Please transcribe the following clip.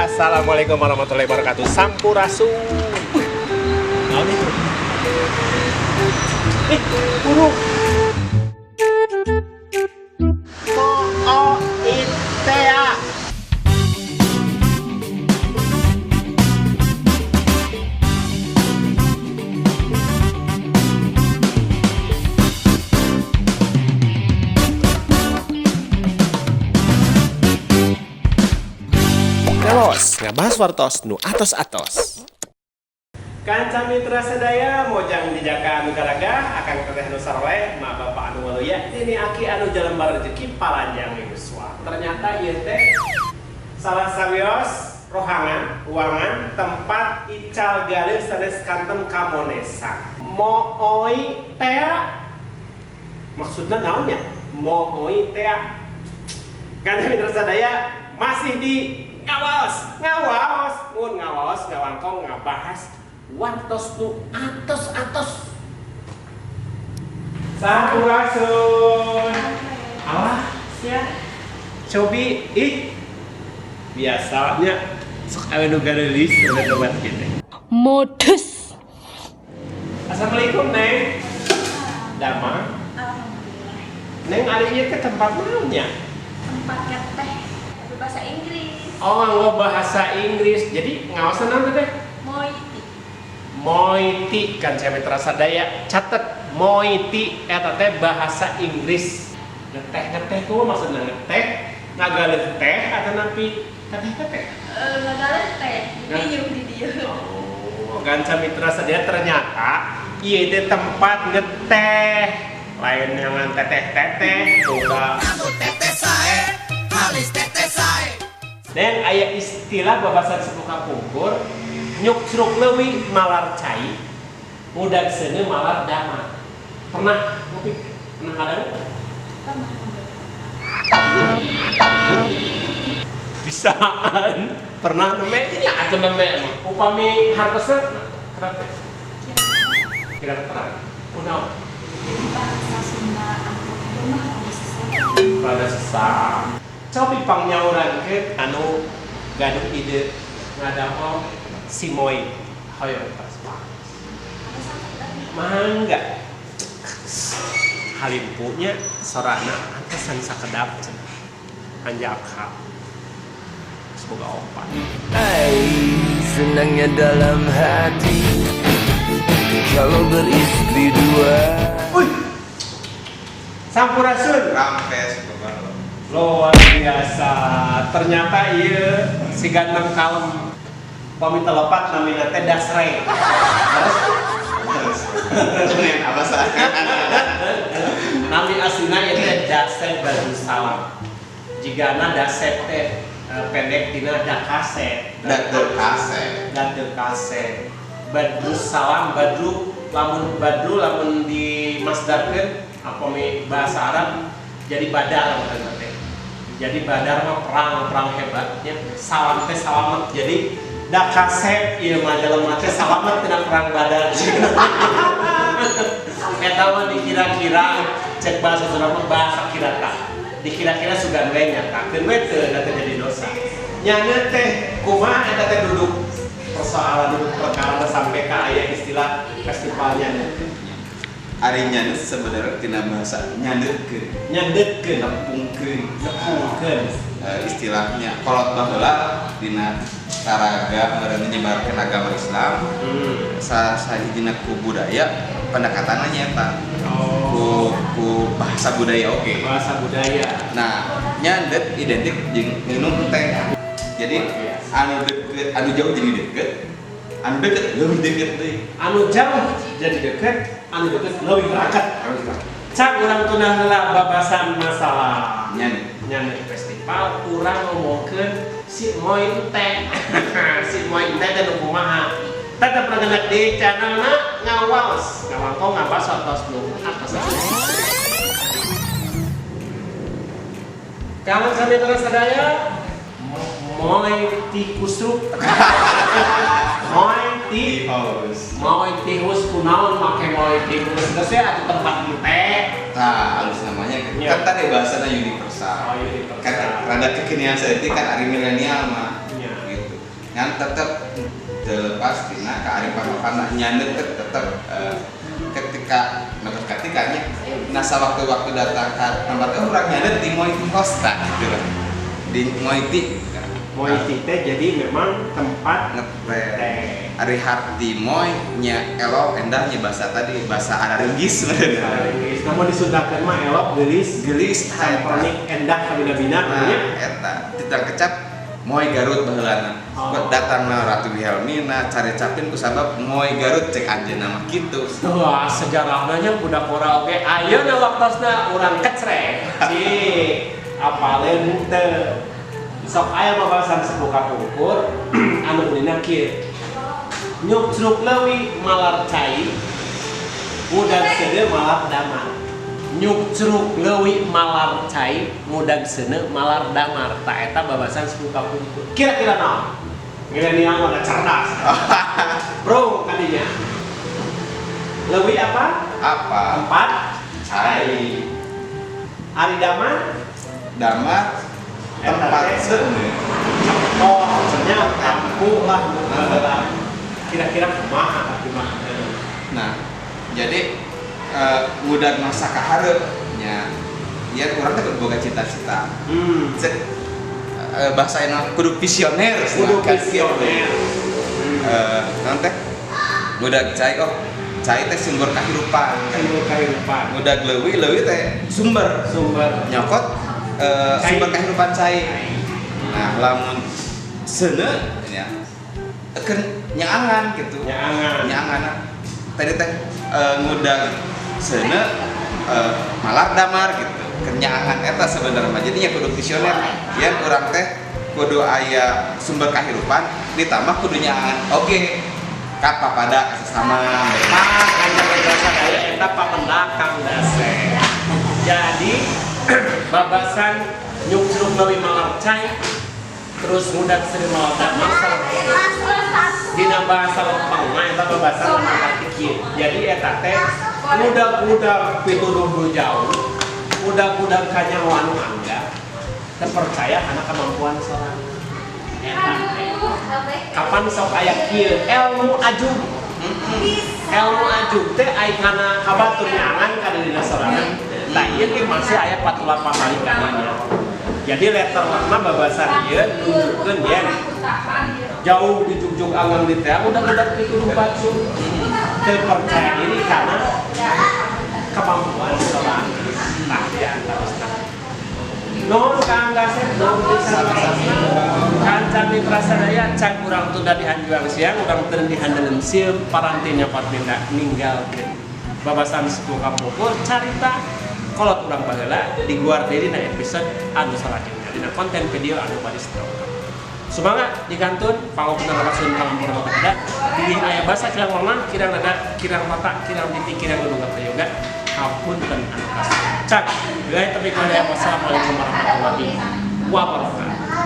Assalamualaikum warahmatullahi wabarakatuh. Sampurasun. Naon itu? Eh, burung. Mo o itea. Ngawaos, ngabahas wartos nu atos-atos. Kanca mitra sadaya, mojang jejaka anu garagah, akang teteh anu saroleh, ma bapak anu waluya, ini aki anu jalembar rezeki paranjang yuswa. Ternyata ieu teh salah sawios rohangan, ruangan tempat ical galeuh sanes kanten kamonesan. Mooi tea, maksudnya naonnya? Mooi tea. Kanca mitra sadaya, masih di ngawaos, ngawaos, mun ngawaos, ngawangkong, ngabahas wartos nu atos-atos. Sampurasun. Alah, sia. Cobi, ih. Biasanya sok awe nu gareulis udah tobat gitu. Modus. Assalamualaikum, Neng. Damang. Alhamdulillah. Neng, ari ieu teh tempat naonnya? Tempat ngeteh tapi bahasa Inggris. Oh, nganggo bahasa Inggris. Jadi ngawasan naon teh? Moiti. Moiti, kan saya mitra sadaya catet moiti eta teh bahasa Inggris. Ngeteh, ngeteh kumaha maksudna? Ngeteh, ngagaleuh teh atau napi teteh teteh? Eh, ngagaleuh teh. Nah. Dieu di dieu. Oh, kanca mitra sadaya, ternyata ieu teh tempat ngeteh, lain yang teteh teteh udah. Dan aya istilah babasan sepuh kapungkur, nyuksruk leuwi malar cai, ngudag seuneu malar damar. Pernah ngopi? Pernah ada? Pernah. Bisaan. Pernah nembe? Iya, atuh nembe emang. Upami hartosna kenapa? Kira terang. Kunaon? Jadi bahasa Sunda anu rumah rada sesat. Rada sesat. Cobi pangnyaurankeun anu gaduh ide ngadamel si Moi. Hoyong pas. Ada sakit tadi. Mangga. Halimpunya sorana antosan sakedap cenah. Anjaka. Semoga opat. Hai, senangnya dalam hati kalau beristri dua. Wih. Sampurasun. Rampes bukan. Luar biasa. Ternyata iya si ganteng kalem. Pami telepat namina teh Dasreng. Terus. Terus apa sah? Nami aslina ieu teh Dasep Badrussalam. Jigana Dasep teh pendek tina Dakasep. Dakase. Dakase. Badrussalam, Badru, lamun Badru lamun di masdarkeun apa mi bahasa Arab jadi badar maksudna teh. Jadi badar mah perang, perang hebatnya, salam teh salamet. Jadi Dakasep ieu mah jelema teh salamet tina perang Badar. Eta mah dikira-kira, cek bahasa Sunda mah bahasa kirata. Dikira-kira sugan we nyatakeun we teu da teu jadi dosa. Nyana teh kumaha eta teh duduk persoalan, duduk perkara sampai ka aya istilah festivalnya teh? Ari nyandet sebenarnya tina bahasa nyandetkeun, Nyandetkeun, nepungkeun. Nepungkeun. Eh, istilahnya kolot baheula dina taraga meureun nyebarkeun agama Islam, sahijina ku budaya pendekatanna nyaeta ku ku bahasa budaya oge. Bahasa budaya. Nah, nyandet identik jeung minum teh. Jadi anu deket, anu jauh jadi deket, anu deket lebih deket deui. Anu jauh jadi deket, anu deket lebih raket. Cak urang tunda heula babasan masalah Nyandet. Nyandet festival, urang ngomongkeun si Moy teh. Si Moy teh teh nu kumaha? Tetep rengenek di channelna Ngawaos, ngawangkong ngabahas atos nu atos. Kangen kami terus sadaya. Moy ti kusruk. Moy ti Tihus. Moy tihus, kunaon make moy tihus? Geus ya atuh tempat teh. Tah, alus namanya gitu. Iya. Kan tadi bahasanya universal. Oh, universal. Kan rada kekinian saeutik kan ari milenial mah. Iya. Gitu. Ngan tetep terlepas tina kearifan lokal nyandet tetep ketika nah ketikanya nasa waktu-waktu datang ke tempat urang nyandet di Moiti Costa gitu lah. Di Moiti gitu. Moiti teh jadi memang tempat Ngeteh. teh. Ari harti moy nya elok endahnya bahasa tadi bahasa araringgis sebenarnya. Bahasa Inggris. Namun disundakeun mah elok geulis Geulis sampernik endah kabina-bina Nah, nya. eta titang kecap Moy Garut baheulana. Oh. Datangna Ratu Wilhelmina cari capin ku sabab Moy Garut cek anjeunna mah kitu. Wah, sejarahna nya budak ora oge. Ayeuna waktosna urang kecrek. Cik, apaleun teu. Sok aya babasan sepuh kapungkur anu unina kieu. Nyukcruk leuwi malar cai, ngudag seuneu malar damar. Nyukcruk leuwi malar cai, ngudag seuneu malar damar. Ta eta babasan sepuh kapungkur. Kira-kira naon? Milenial mah da cerdas. Bro, kadinya. Leuwi apa? Apa? Tempat Cai. Ari damar Damar tempat seuneu. Oh, maksudnya tampu lah baheula. Kira-kira kumaha kumaha. Nah, jadi ngudag masa ka hareup nya. Yen urang teh kudu boga cita-cita. Cek bahasa enak kudu visioner Kudu kan visioner. Naon teh ngudag cai, oh cai teh sumber kahirupan. Sumber kahirupan. Ngudag leuwi, leuwi teh sumber Sumber nyokot Cai. sumber kehidupan cai. Nah, lamun seuneu nya keur nyaangan gitu. Nyaangan. Nyaangan tadi teh ngudag seuneu malar damar gitu. Kenyaangan eta sebenarnya mah. Jadi nya kudu visioner. Yen urang teh kudu aya sumber kehidupan ditambah kudu nyaangan. Oke. Kapa pada sesama. Tah, kanjeng mitra sadaya eta pamendak Kang Dasep. Jadi babasan nyukcruk leuwi malar cai terus ngudag seuneu malar damar dina bahasa lempeng mah eta babasan lempeng kieu. Jadi eta teh ngudag-ngudag pituduh jauh, ngudag-ngudag kanyaho anu angga, terpercaya karena kemampuan seorang. Eta teh. Kapan sok aya kieu ilmu ajub. Ilmu ajub teh ai kana kabatur nyangan ka dirina sorangan. Tah ieu ge masih aya patula patali kananya. Jadi letter lakna babasan ieu nunjukkeun yen jauh di jugjug anggang di teh udah-udah pituduh batur. Teu percaya diri karena kemampuan seorang. Tah di antarosna. Nuhun Kang Dasep, nuhun pisan waktosna. Kanca mitra sadaya can urang tunda di hanjuang siang, urang teu di handelem sieum, paranti nyokot minta ninggalkeun. Babasan sepuh kapungkur carita kolot urang baheula diguar deui dina episode anu salajengna dina konten video anu bari setrok. Sumangga dikantun pangopunten rasul pangampura maka ada pilih aya basa kirang mama kirang nada kirang mata kirang titik kirang gunung prayoga hapunten anu kasih. Cak, billahi taufiq wal hidayah. Wassalamualaikum warahmatullahi wabarakatuh.